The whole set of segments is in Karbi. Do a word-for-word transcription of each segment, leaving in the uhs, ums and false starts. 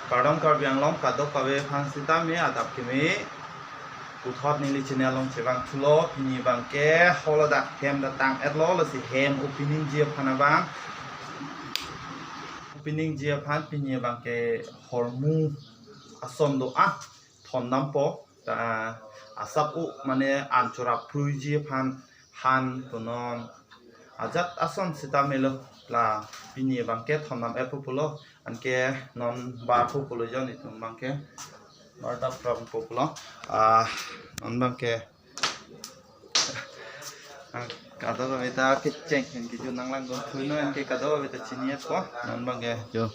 Kardom Karbi Anglong kadokave aphan sitame adap keme puthot neli channel along chevangthulo. Pini abangke hol adak hem ta tang-etlo, lasi hem openingji aphan abang, openingji aphan pini abangke hormu ason do-an thondampo. Ta asap u mane an chorap pruiji aphan han punon ajat ason sitame lo, la pini abangke thondam-etpo pulo, anke non barpo pulo jo, netum abangke bar dap rongpo pulo. Ah, non abangke, ah, kadokave ta kecheng pen kejut nanglangdun thunon, anke kadokave ta chini-etpo. Non abangke jo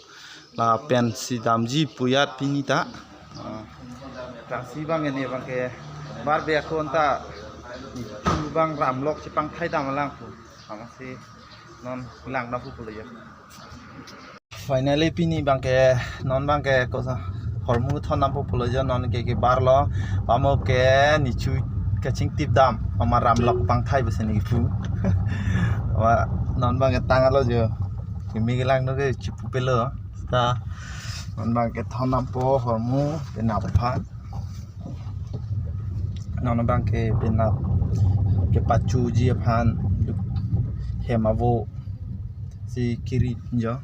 lapen si damji pu-et pini ta. Ah, tangsi abang ini abangke bar be akon ta nichu abang ramlok chepangthai dam alang pu. Amatsi non langdampo pulo jo. Finally pini abangke, non abangke kosa hormu thondampo pulo jo, non ke kebarlo, pamo ke nichu kachingtip dam, ama ramlok pangthai besen ipu. Wa non abangke tang-etlo jo. Kimi kelang no ke chipu pelo. Ta non abangke thondampo hormu penap aphan. Non abangke penap kepachuji aphan hem avo si kiri jo.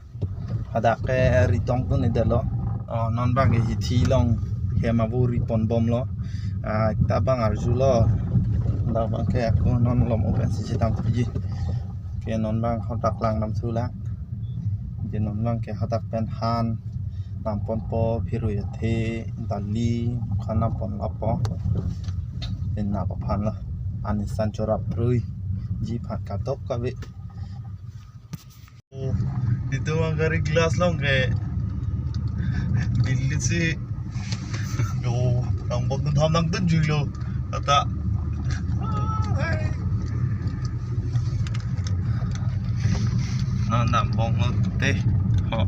Hadak ke ritong tun-edetlo. Oh, non abangke hithi along hem avo riponbomlo. Ah, ta abang arjulo. Dak abangke ako non malom open si chetam piji. Ke non abang hadak langdamthu lang. Je non abangke hadak pen han namponpo, phirui athe, dali, khan namponlappo. Penap aphan lo. An isan chorap pruiji aphan kadokave. Netum abang gari glass along ke Delhi si yo, rong bok dun tham nang dun juilo. Ata. Non dam bong lo te. Ho.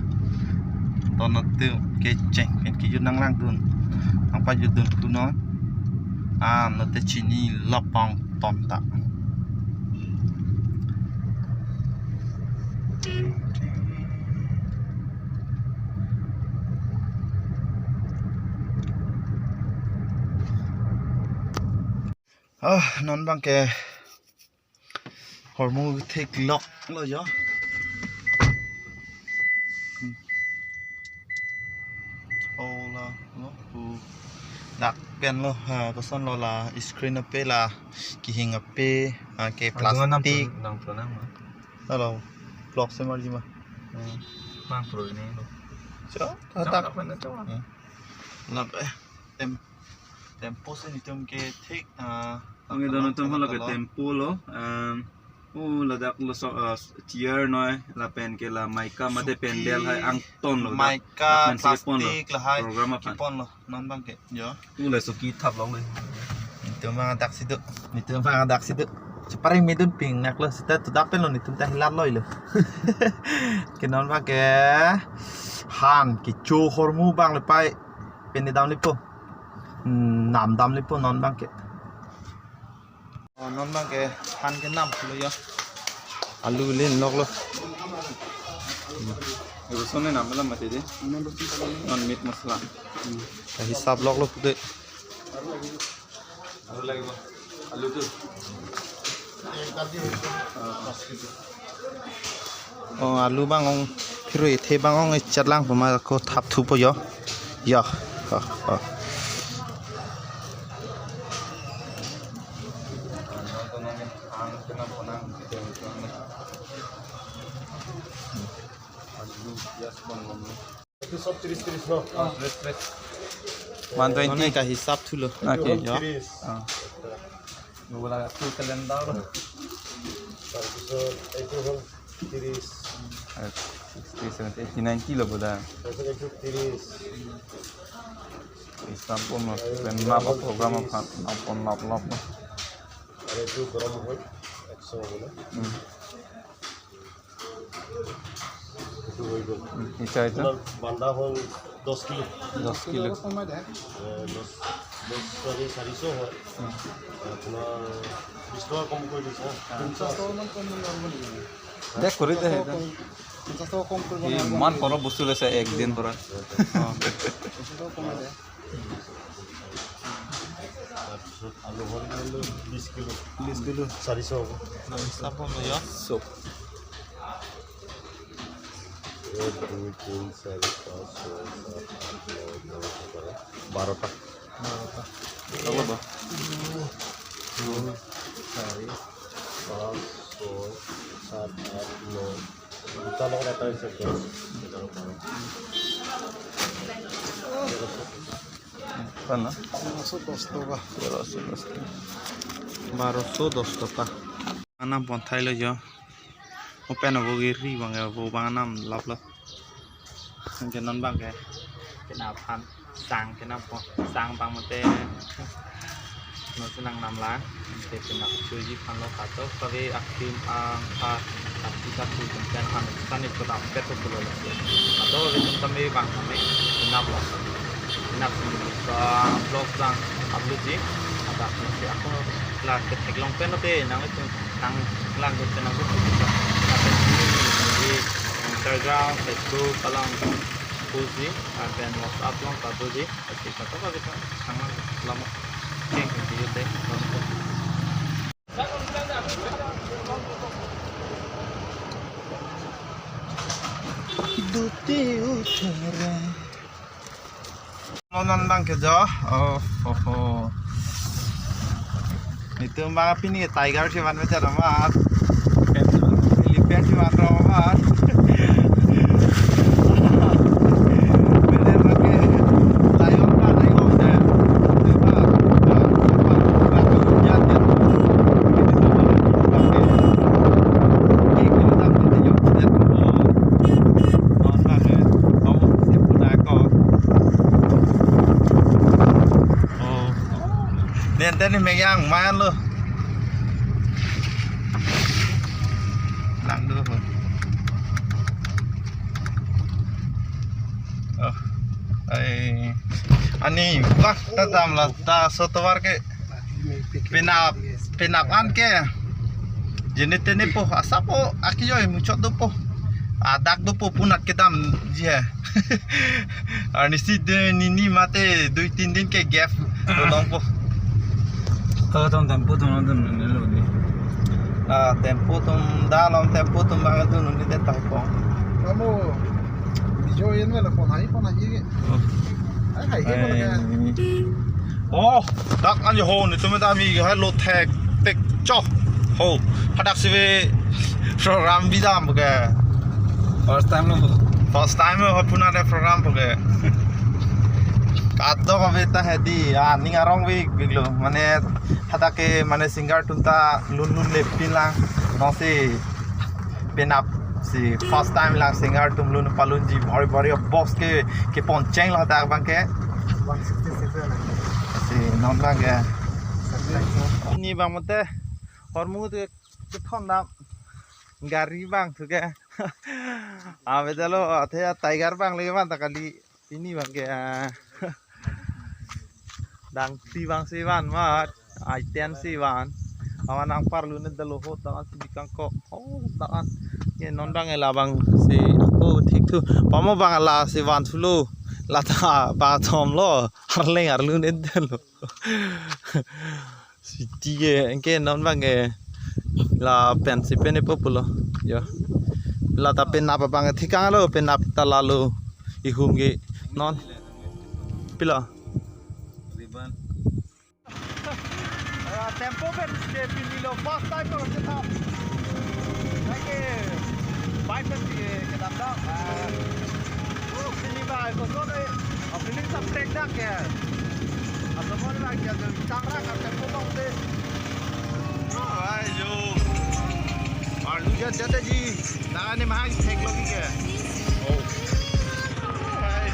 Ton lo te kecheng pen kejut nanglangdun. Nangpajutdun kuno. Ah, non te chinilap abang ton ta. Ah, non abangke hormu thekloklo jo. Hmm. Oh, la lo pu. Dak pen lo, ha, kosonlo la screen ape la kehing ape, ha, ke adung anam plastic. Nang pro nang ma. Halo, vlog se marji ma. Hmm. Nang pro ini lo. Cho, ta, ta. Dak apa na cho? Hmm. Lap, eh, tem-, tempo si netum ke thik, ah, ang dono tum hala ke tempo lo. Um, oh, ladak lo so, ah, chair noi, lapen ke la mica mate suki, pendel hai angton lo, dak mica, lapen si pon lo, plastic lahai, program aphan. Kepon lo, non abangke, jo. Tu le suki thap long le. Netum abang adak si do. Netum abang adak si do. Cheparing medun ping nak lo, seta tu dapen lo, netum ta hilat loi lo. Ke non abangke han kecho hormu abang le pai. Pen damlepo. Hmm, nam damlepo non abangke. Oh, non abangke han kenam lo jo. Alu lenloklo. Hmm. Rosun ne nam lam mati de. Non meat masala. Hmm. Hisap loklo pute. Alu tu. Oh, alu abang ong, phirui athe abang ong echat lang puma ko thapthupo jo. Jo. Oh, oh. Alu, pias, bang, bang. Itu sob tiris tiris lo. Oh, tiris, tiris. One twenty. Nonai ka hisap thulo. Itu, oke, ya. Tiris. Ah. Bola tu kalenda lo. Tarpiso itu hol tiris. Eh, sixty, seventy, eighty, ninety lo bola. Tarpiso itu tiris. Hisap pon lo. Ayo, pen lap, program tiris. Apa? Lap pon, lap, lap lo. Aru itu gorom hoi. Ekso bola. Hmm. Itu hoi gol. Hmm, isa itu? Apnar banda hol dos kilo. Dos kilo. Eh, dos, dos sari, sariso hoi. Hmm. Eh, apnar bis taka kom kori dise. Ah. Tinso. Dek kori de itu. পঞ্চাশ টকা কম কৰিব এই নোৱাৰিব ইমান নেকি? সৰহ বস্তু লৈছে একদিন পৰা। অ। পঞ্চাশ টকা কমাই দে। তাৰপিছত আলু হ'ল, আলু বিশ কিলো। বিশ কিলো। চাৰিশ হ'ব। চাৰিশ হ'ব, ইয়া। চব। এক, দুই, তিনি, চাৰি, পাঁচ, ছয়, সাত, আঠ, ন, দহ, এঘাৰ, বাৰটা। বাৰটা। হ'ব, হ'ব। দুই, চাৰি, পাঁচ, ছয়, সাত, আঠ, ন। দুটা লগত এটা হৈছে দহ। এঘাৰ, বাৰ। কিমান না? তেৰশ দহ টকা। তেৰশ দহ টকা। বাৰশ দহ টকা। Anam pon thailo jo. Open abo giri bang abo bang anam lap lap. Ke non bang ke. Kena aphan sang kena pon sang bang mate. Non senang nam la. Ke kena chuji phan lo kato kave akim ang a akti ka tu pen an sani program pet pulo. Kato le tum kami bang kami kena vlog. Kena sini sa vlog sang upload ji. Ada si aku la ke theklong pen te nang itu nang lang ke nang itu. Tapi di Instagram, Facebook, along post ji, lapen WhatsApp along kato ji, pasti kato ka kita sangat lama. Oke, video teh. Duti utara. Non bang ke jo. Oh, oh, oh. Itum bang pini tiger si van meja ramat. Elephant si van ramat. Bede pakai lion pa, lion deh. Coba, coba, coba, coba, coba, coba, coba. Ini sama, coba, coba. Ini kita tak ada yang tidak. Oh, non bang ke. Oh, si puna ko. Oh. Nenten ni megang main lo. Lang do. Oh. Ai. Ani, wah, ta dam la, ta so tovar ke. Penap, penap an ke. Jene tene po, asap po, aki joi muchot do po. Adak do po punat kedam ji hai. Arnisi de nini mate dui tin din ke gap do long po. Kalau tong tempo tong tong ni lo ni. Ah, tempo tong da long tempo tong bang tu ni de tai po. Kamu video ini lah phone hai phone hai ke. Oh. Hai hai ke mana ke? Oh, dak an ho ni tumi dami hai lo thek tek cho. Ho, hadak sive program bidam ke. First time lo. First time lo puna de program ke. Kadok kave ta hedi, ah, ning arong vik vik lo. Mane hadak ke mane singer atum ta lun lun le pin lang. Non si penap si first time lang singer atum lun palun ji bhari bhari box ke kepon cheng lo hadak bang ke. One sixty six lang. Si non bang ke. Ni bang mate hormu tu kethon dam gari bang tu ke. Ave jalo athe tiger bang lagi man ta kali. Ini bang ke, ah, dangti bang si van mat, aiten si van. Awan nang parlu ne dalo ho tangan si bikang kok. Oh, tangan. Ye non bang ela bang si ako thik thu. Pamo bang la si van thulo. Lata bang thom lo. Arleng arlu ne dalo. Siti ke, anke non bang ke lapen si pen epo pulo. Yo. Lata penap abang thikang lo, penap ta lalo ihum ke non. Pilo. Riban. Ah, tempo pen ke pini lo first time lo kita. Anke bike pen ke kedam da. Ah. Oh, pini ba ko so de. Feeling sa trek dak ya. Asomar dak ya, jeng tang rak, kan tempo bang te. Oh, ai jo. Arlu jat jat ji. Nang ani mahai thek lo ki ke. Oh. Ai.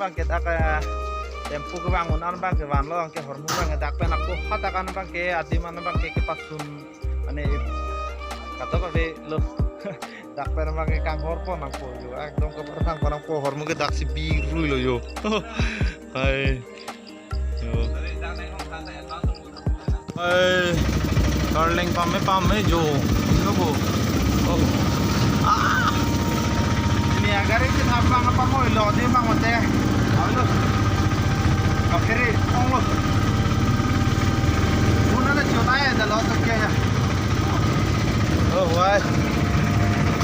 Kita ke tempo kevang un an abang ke vanlo, anke hormu abang ke dak pen ako hadak an abang ke adim an abang ke kepasun, mane kadokave lo. Dak pen abang ke kanghor pon nangpo jo. Ekdom kepertang pon nangpo, hormu ke daksi birui lo jo. Hai. Jo. Hai. Karleng pame pame jo. Ino bo. Oh. Ah. Ini agari si thapang apa mo lo di bang ote. Alo. Kapiri ong lo. Una na chota ya da lo to kya ya. Oh, wai.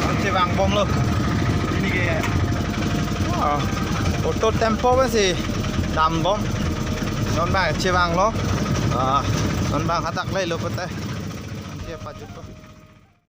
Ang chevang bom lo. Ini ke. Ah, auto tempo ba si dam bom. Non abang chevang lo. Ah, non abang hadak le lo pute. Ang ke pajut lo.